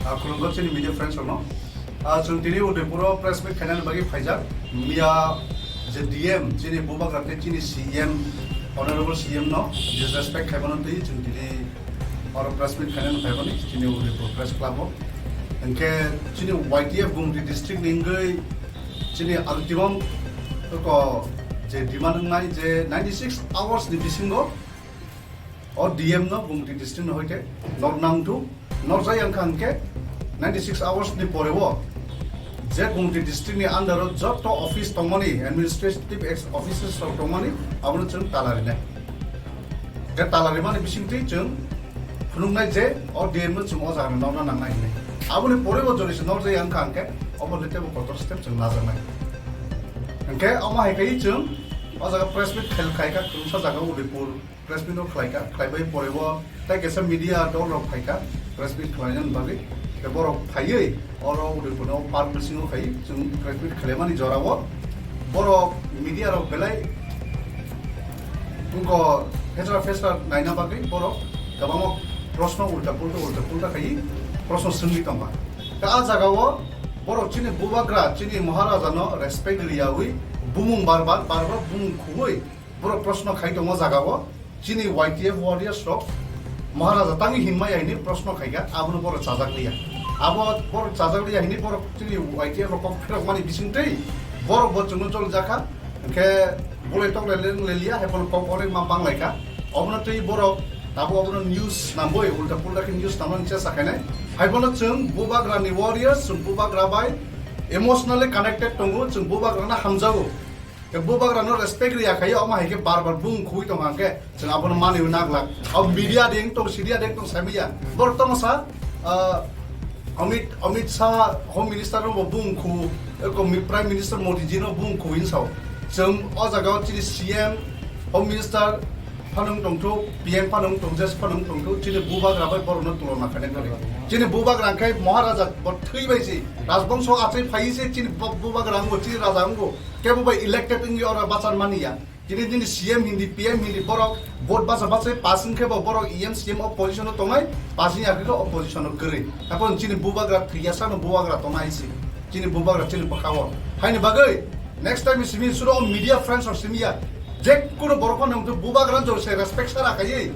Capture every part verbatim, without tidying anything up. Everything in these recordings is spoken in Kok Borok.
Ah, khulumgo chini media friends rokno. Ah, chwng tini Udaipuro press meet khainani bagwi phaijak. Miya je D M, chini bubagra tei chini C M, Honorable C M no disrespect khaimano twi chwng tini oro press meet khainani phaimani chini Udaipur Press Club o. Hinkhe chini Y T F Gumti district ni wngwi chini ultimum ko je demand wngnai je ninety six hours ni bisingo o D M no Gumti district no hoite nor nangthu, nor jai ang kha hwnkhe ninety six hours ni pore o je Gumti district ni under o joto office tongmani, administrative ex-, offices rok tongmani, abono chwng tala rinai. Khe tala rimani bisingtwi chwng phunuknai je o D M no chwng o jaga no nor na nangnai hinwi. Aboni pore o jodi se nor jai ang kha hwnkhe obo le tebo kotor step chwng lajaknai. Hinkhe omo hai kaiwi chwng o jaga press meet khel-, khaikha kwrwngsa jaga Udaipur. Press meet no khlaikha, khlaibai pore o tai kaisa media dol rok phaikha press meet khlainani bagwi. Tei borok phaiwi oro Udaipur no park bisingo khai chwng press meet khlaimani jora o borok media rok belai wngkha hesra fesra naina bagwi borok kwbangma proshno ulta pulta ulta pulta khai proshno swngwi tongkha. Tei a jaga o borok chini bubagra chini Maharaja no respect riyawi bumung bar bar bar bar bumung khugwi borok proshno khai tongo jaga o. Chini Y T F warriors rok Maharaja tangwi hinmaya hinwi proshno khaikha, abono borok chajak liya. Abo borok chajak liya hinwi borok chini Y T F rok kok phirokmani bisingtwi borok bo chwngno choli jakha, hinkhe bolai toklai leng leliya, hai bono kok onek ma banglaikha. Obono twi borok tabuk obono news snambwi ulta pulta khe news snamnani chesta khainai. Hai bono chwng bubagrani warriors, chwng bubagra bai emotionally connected tongo, chwng bubagrano hamjago. Tei bubagrano respect riya khai, omo hai khe bar bar bung khugwi tong hang khe, chwng abono manwi naglak. O media de wng tong, sidia de wng tong, saimaya. Borok tamo sa, ah, Amit, Amit Shah, Home Minister no bo bung khu, eko mi-, Prime Minister Modi ji no bung khu hin sao. Chwng o jaga o chini C M, Home Minister phano wng tong thu, P M phano wng tong, J S phano wng tong thu, chini bubagra bai borok no tulona khainai kwrwi. Chini bubagra hwn khe Maharaja bo thwi bai si, Rajbongso achai phai se chini bu-, bubagra wngo, chini raja wngo. Kebo bai elected wngwi oro bachar mani ya. Tini nini C M hindi, P M hindi borok vote bacha bachai pass wngkhe bo borok E M C M o position o tongnai, pass wngya khe o position o kwrwi. Haphano chini bubagra thwiya sano bubagra tongnai si. Chini bubagra chini bwkha o. Haini bagwi next time simi suro o media friends rok simi ya. Je kuno borok phano wngthu bubagra jor se respect sara khaiwi.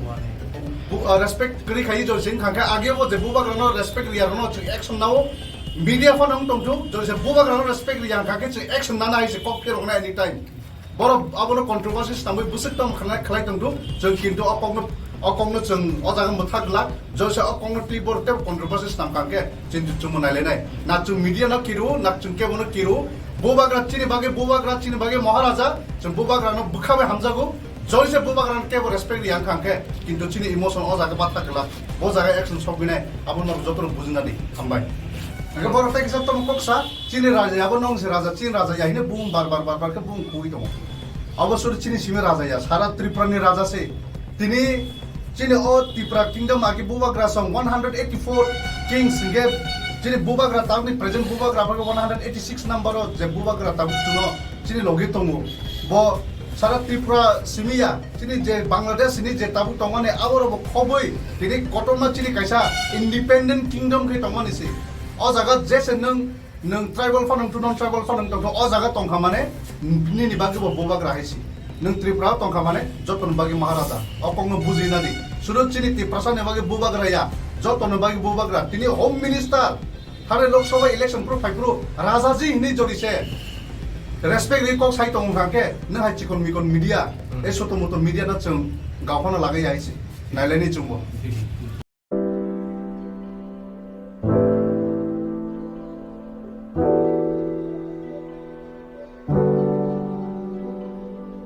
Bu-, ah, respect kwrwi khaiwi jor se wngkha khe age o je bubagra no respect riya rok no chwng action nao. Media phano wng tongthu jor se bubagra no respect riya wngkha khe chwng action nana hai se kok phirok nai anytime. Borok abono controversy snamwi bwswk tamo khlai, khlai tongthu, chwng kintu o kokno, o kokno chwng o jaga mwthak glak, joisa o kokno twi borok tei controversy snam kha hwnkhe chwng, chwngbo nailainai. Na chwng media no kiru, na chwng kebo no kiru, bubagra chini bagwi, bubagra chini bagwi Maharaja, chwng bubagra no bwkha bai hamjago, joisa bubagra no kebo respect riya wngkha hwnkhe, kintu chini emotion o jaga bathak glak, bo jaga action sokgwinai, abono jotono bujinani hambai. Hwnkhe borok tei kisa tamo kok sa, Chini raja, abo nong se raja, chini raja ya hino bung bar bar bar bar khe bung khugwi tongo. Abo suri chini simi raja ya, sara Tripura ni raja se. Tini chini o Tripura kingdom agi bubagra song one hundred eighty-four kings hingke chini bubagra tamni present bubagra abo one hundred eighty-six number o je bubagra tabuk chuno chini logi tongo. Bo sara Tripura simi ya, chini je Bangladesh ni je tabuk tongmani abo robo khobwi tini kotorma chini kaisa independent kingdom khe tongmani se. O jaga jese nwng Nwng tribal phano wngthu, non tribal phano wngthu, o jaga tongkha mane nini bagwi bo bubagra hai si. Nwng Tripura o tongkha mane jotoni bagwi Maharaja. O kokno bujina di. Sudu chini Tiprasa ni bagwi bubagra ya, jotoni bagwi bubagra. Tini Home Minister, thani Lok Sabha election phuru phai phuru Rajaji hinwi jodi se respect ri kok sai tong wngkha khe, nwng hai chikon mikon media, Hmm. e soto moto media no chwng gao phano lagwi ya hai si. Nailaini chwngbo.